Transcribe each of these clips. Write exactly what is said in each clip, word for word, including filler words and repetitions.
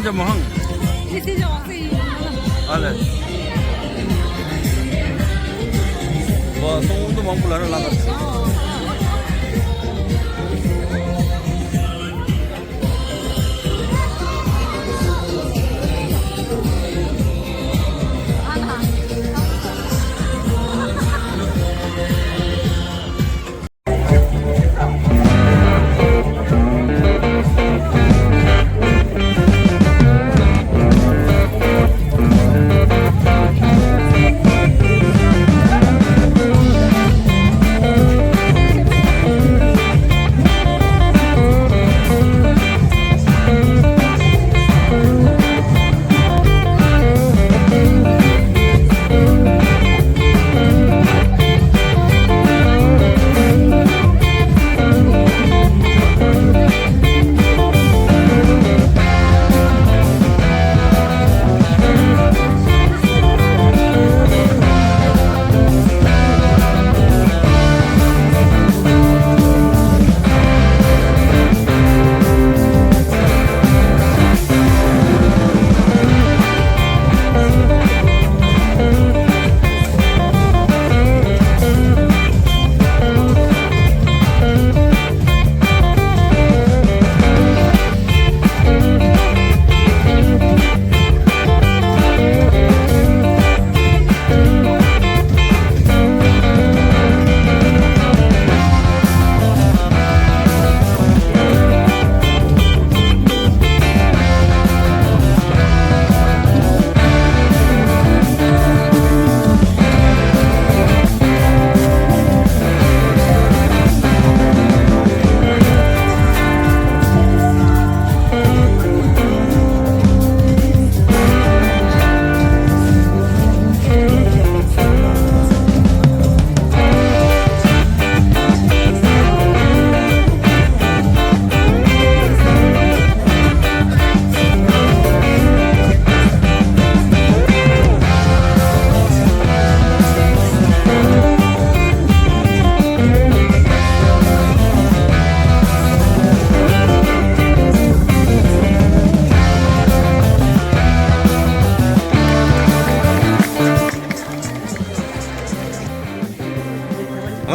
ཅམ་མ་ཧང་། ཨ་ལེ། བ་སོང་དུ་མང་པོ་ལ་ར་ལ་ལ།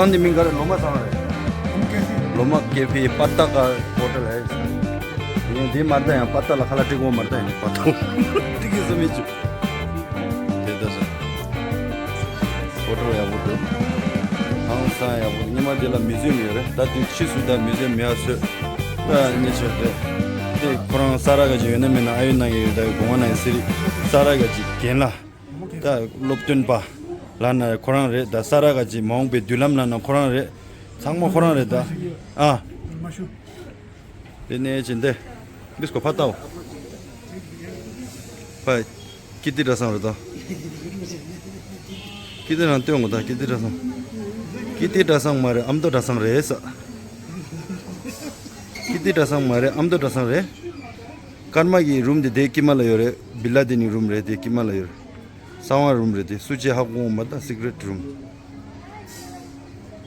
ཨང་འདི་མིང་ག་རེ། ལོ་མ་ཚང་རེད། ལོ་མ་ཀེ་ཧྥེ་པ་ཏ་ཀ་ཧོ་ཊལ་རེད། ཡིན་འདི་མར་ད་ཡང་པ་ཏ་ལ་ཁ་ལ་ཏྲིག་འོ་མར་ད་ཡང་པ་ཏ་ཏྲིག་གི་སུ་མི་བཅུ། དེ་ལྟ་ས། ཧོ་ཊལ་ཡག་པོ་འདུག་ཧང་སང་ཡག་པོ་འདུག་ཉི་མ་དེ་ལ་མི་བཟོས་མི་ཡོད་རེད། ད་དེ་ཕྱིས་སུ་ད་མི་བཟོས་མི་ཡག་བཟོས། ད་ཉེ་ཆར་དེ། དེ་ཁོ་རང་ས་ར་ག་ཅིག་ཡོད་ན་མེད་ན་ཨ་ཡོད་ན་ཡོད་ད་གོང་བ་ན་ཡོད་སི་རི་ས་ར་ག་ཅིག་རྒན་ལ། ད་སློབ་སྟོན་པ་ལ་ན་ཁོ་རང་རེད། ད་ས་ར་ག་ཅིག་མ་འོངས་པའི་མདུན་ལམ་ལ་ན་ཁོ་རང་རེད། ཚང་མ་ཁོ་རང་རེད་ད། ཨ། དེ་ནས་ཅི་འདི། མིས་ཀོ་ཕ་ཏའོ། ཕ། ཀི་ཏི་འདྲ་སང་རེད་ད། ཀི་ཏི་རང་སྟོན་ངོ་ད་ཀི་ཏི་འདྲ་སང་། ཀི་ཏི་འདྲ་སང་མ་རེད། ཨ་མདོ་འདྲ་སང་རེད་ས། ཀི་ཏི་འདྲ་སང་མ་རེད། ཨ་མདོ་འདྲ་སང་རེད། ཀརྨ་གི་རུམ་དེ་དེ་དཀྱིལ་མ་ལ་ཡོད་རེད། བི་ལ་དི་ནི་རུམ་རེད། དེ་དཀྱིལ་མ་ལ་ཡོད་རེད། གསང་བ་རུམ་རེད་དེ། སུ་ཅི་ཧ་གོ་མ་ད་སི་ཀི་རེ་ཊི་རུམ།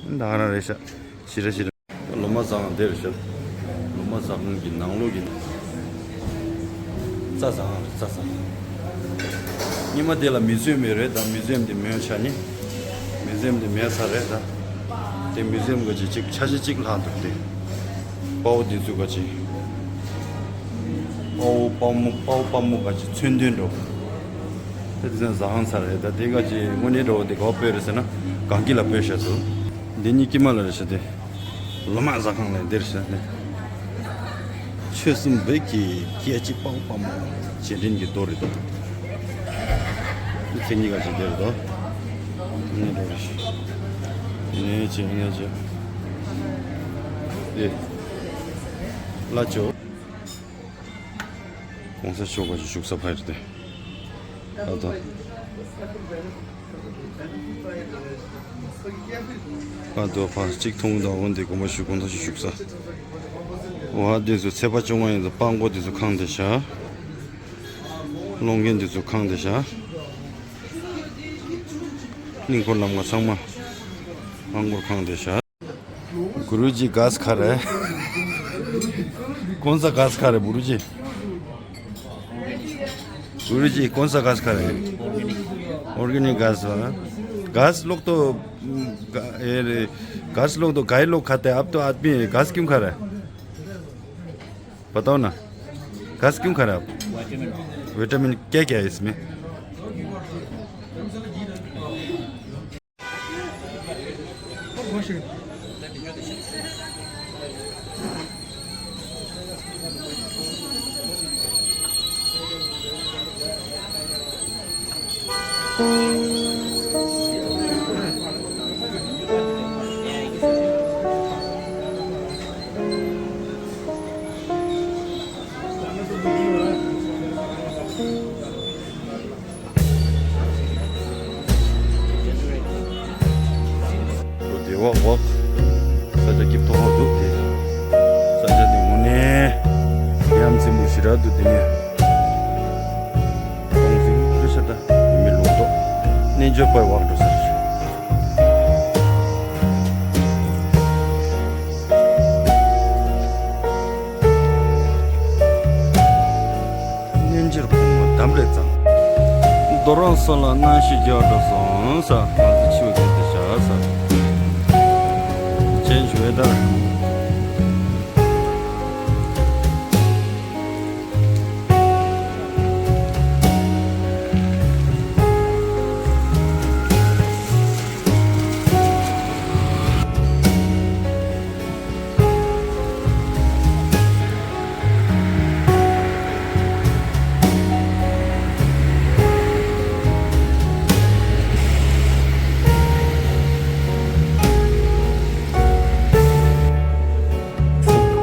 ད་ང་རང་རེད་ཤག་ཞི་ར་ཞི་ར། ལོ་མ་བཟང་དེར་བཞག་ལོ་མ་བཟང་གི་ནང་ལོགས་ཀྱི་རྩྭ་བཟང་རྩྭ་བཟང་། ཉི་མ་དེ་ལ་མི་བཟོས་མེད་རེད་ད། མི་བཟོས་དེ་མེད་ཆ་ནི། མི་བཟོས་དེ་མེད་ས་རེད་ད། དེ་མི་བཟོས་ག་ཅིག་ཅིག་ཆ་ཤས་ཅིག་ལྷག་འདུག་དེ། དཔའ་བོ་དེ་ཚོ་ག་ཅིག་དཔའ་བོ་དཔའ་མོ་དཔའ་བོ་དཔའ་མོ་ག་ཅིག་མཚོན་དོན་འགྲོ། དེ་དེ་ཚོ་ཟ་ཧང་ཚ་རེད་ད། དེ་ག་ཅིག་དངོས་གནས་འགྲོ་བ་དེ་ག་པ་སྤོས་རེད་ཟེར་ན་གངས་སྐྱིད་ལ་སྤོས་བཞག་སོང་། འདི་གཉིས་དཀྱིལ་མ་ལ་རེད་ཤག་དེ། ལོ་མ་ཟ་ཁང་ལས་འདིར་ཤག་ནས། ཆོལ་གསུམ་བོད་ཀྱི་སྐད་ཅིག་དཔའ་བོ་དཔའ་མོ་རྗེས་དྲན་གྱི་རྡོ་རེད་དོ། མི་ཚེ་གཉིས་ཀ་ཅིག་འདིར་དོ། ནས་འགྲོ་རེ་ཤག་ནས་ཅིག་ནས་ཅིག་ཨེ། ལ་ཅོ། གོང་ས་མཆོག་ག་ཅིག་བཞུགས་ས་ཕ་རེད་དེ། ཨ་ད། ཨ་དོ་ཕ་གཅིག་མཐོང་དང་འོན་ཏེ་དགོངས་པ་ཞུ། གོང་ས་ཞིག་བཞུགས་ས། འོ་ཧ་དེ་ཚོ་ཚེས་པ་བཅོ་ལྔ་ཡིན་ཙང་སྤྲང་པོ་དེ་ཚོ་ཁེངས་བསྡད་ཤག་སློང་མཁན་དེ་ཚོ་ཁེངས་བསྡད་ཤག་གླིང་སྐོར་ལམ་ཁ་ཚང་མ་སྤྲང་པོར་ཁེངས་བསྡད་ཤག་གུ་རུ་ཇི་ག་ས་ག་རེད། གོང་ས་ག་ས་ག་རེད་གུ་རུ་ཇི། गुरुजी, कौन सा घास खा रहे हैं? ऑर्गेनिक घास वाला। घास लोग तो, हम्म, गा-, ये रे, घास लोग तो गाय लोग खाते हैं, आप तो आदमी है, घास क्यों खा रहा है? बताओ ना, घास क्यों खा रहा है आप? विटामिन। विटामिन क्या क्या है इसमें? འགྲོ་བདེ་བ་འོག་ས་ཆ་སྐྱིབས་ཐོག་འོག་འདུག་དེ། ས་ཆ་དེ་དངོས་གནས་ཡ་མཚན་པོ་ཞེ་དྲག་འདུག་དེ་ནས། གོང་ཚིག་རི་ས་ད་མི་ལོག་ཏོ་རྣལ་འབྱོར་པའི་འོག་འགྲོ་ས་རེད། སྙན་འཇེབས་ཕུང་བོ་འདམ་རེ་གཙང་། རྡོ་རང་ས་ལ་སྣང་ཞིག་རྒྱག་འགྲོ་སོང་ས། ང་ཚོ་འཆི་བ་སྐྱེལ་ཏེ་བཞག་ས། ཅན་ཞུ་ཨེ་དར།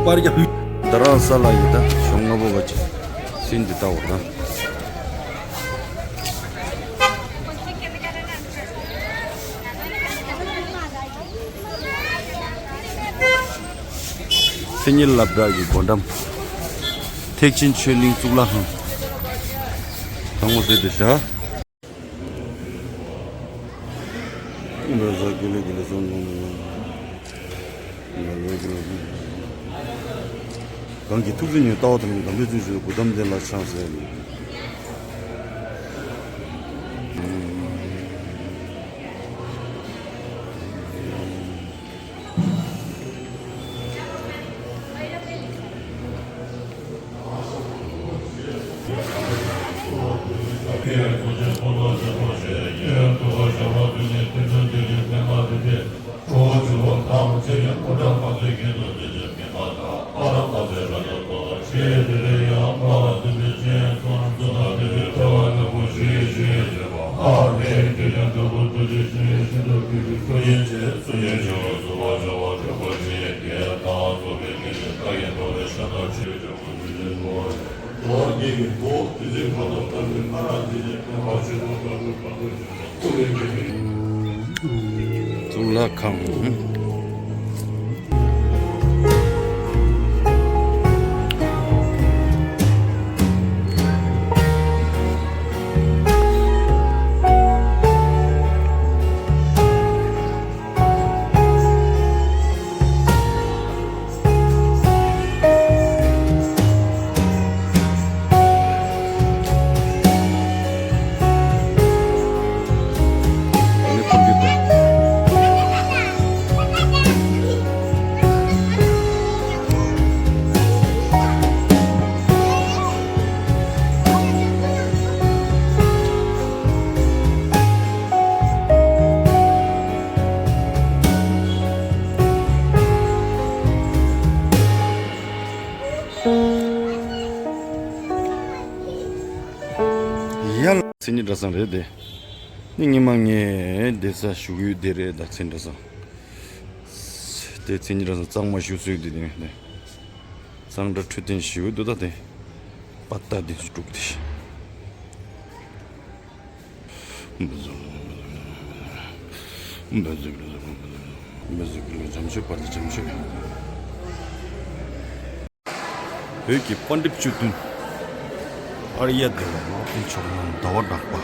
པར་རྒྱབ། རྡོ་རང་ས་ལ་ཡི་ད་ཞོང་ལྔ་པོ་བ་ཅིག་སྲིན་འདི་ལྟ་བ་དང་། མཚན་ཉིད་སློབ་གྲྭ་གི་སྒོ་འགྲམ། ཐེག་ཆེན་ཆོས་གླིང་གཙུག་ལག་ཁང་། དང་པོ་ཟེར་དེ་བཞག་གང་གི་ཐུགས་བརྩེ་ཉིད་ལྟ་བ་དང་དམ་པའི་བརྩོན་ཤུགས་གུ་དམ་ལྡན་ལ་ཆགས་ཟེར། གཙུག་ལག་ཁང་། ཡ་ལ། མཚན་ཉིད་གྲྭ་ཚང་རེད་དེ། ནི་ཉི་མ་ངས་བསྡད་ས་བཞུགས་ཡུལ་དེ་རེད་ད། མཚན་གྲྭ་ཚང་དེ། མཚན་ཉིད་གྲྭ་ཚང་གཙང་མ་བཞུགས་སྲོལ་དེ་དེ་རེད། གཙང་སྦྲ་འཕྲོད་བསྟེན་ཞེ་པོ་འདུག་ད་དེ། པ་ཏ་དེ་དཀྲུག་དེ། འབའ་ཟུག་འབའ་ཟུག་འབའ་ཟུག་འབའ་ཟུག་འབའ་ཟུག་འབའ་ཟུག་འབའ་ཟུག་འབའ་ཟུག་འབའ་ཟུག་འབའ་ཟུག་འབའ་ཟུག་འབའ་ཟུག་འབའ་ཟུག་འབའ་ཟུག་འབའ་ཟུག་འབའ་ཟུག་བོད་ཀྱི་པཎ་གྲུབ་བཅུ་བདུན། ཨཱརྱ་དེ་བ་སློབ་དཔོན་མཆོག་རྣམས་ཟླ་བ་གྲགས་པ།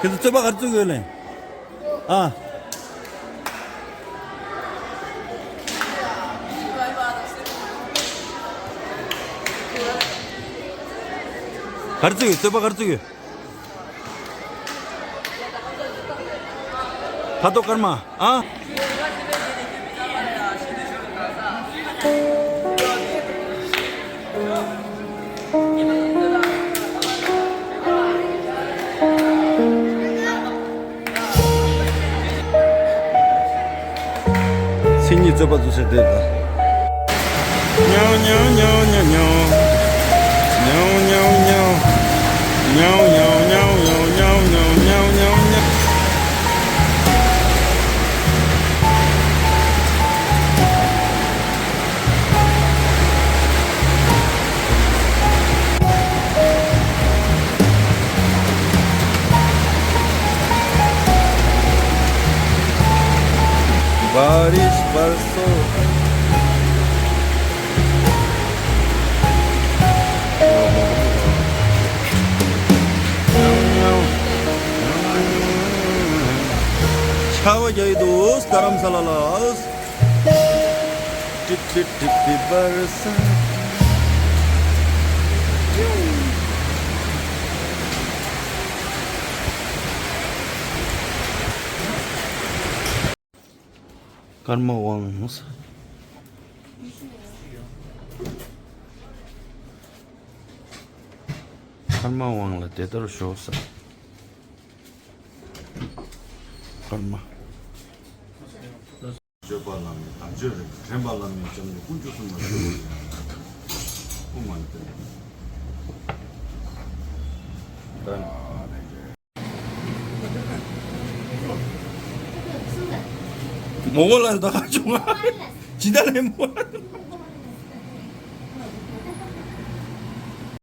ཁྱེད་ཚོ་རྩོད་པ་ག་རེ་རྩོད་ཀྱི་ཡོད་ལེ། ཨ། ག་རེ་རྩོད་ཀྱི་ཡོད། རྩོད་པ་ག་རེ་རྩོད་ཀྱི་ཡོད། ཁ་དོག་དཀར་དམར། ཨ། མཚན་ཉིད་རྩོད་པ་བཟོ་བྱ་དེ་དང་། ཉའོ་ཉའོ་ཉའོ་ཉའོ་ཉའོ། ཉའོ་ཉའོ་ཉའོ། ཉའོ་ཉའོ་ཉའོ་ཉའོ། बारिश बरसो। ཆར་པ་རྒྱག་གི་འདུག་རྡ་རམ་ས་ལ་ལ། ཏི་ཏི་ཏི་ཏི་བར་ས། ཀརྨ་དབང་། ཀརྨ་དབང་ལ་དེ་ལྟར་ཞོག་ཟེར། ཀརྨ། སྤྱོད་པ་ལམ་མེ་དམ་ཆོས་རིག་དྲན་པ་ལམ་མེ་བྱམས་ཀྱི་དཀོན་མཆོག་གསུམ་ལ་ཞུགས། དབུ་མ་ནི། མོ་གོ་ལ་ད་ཁ་བྱུང་ང་། ཇི་ལྟར་ལས་མོ།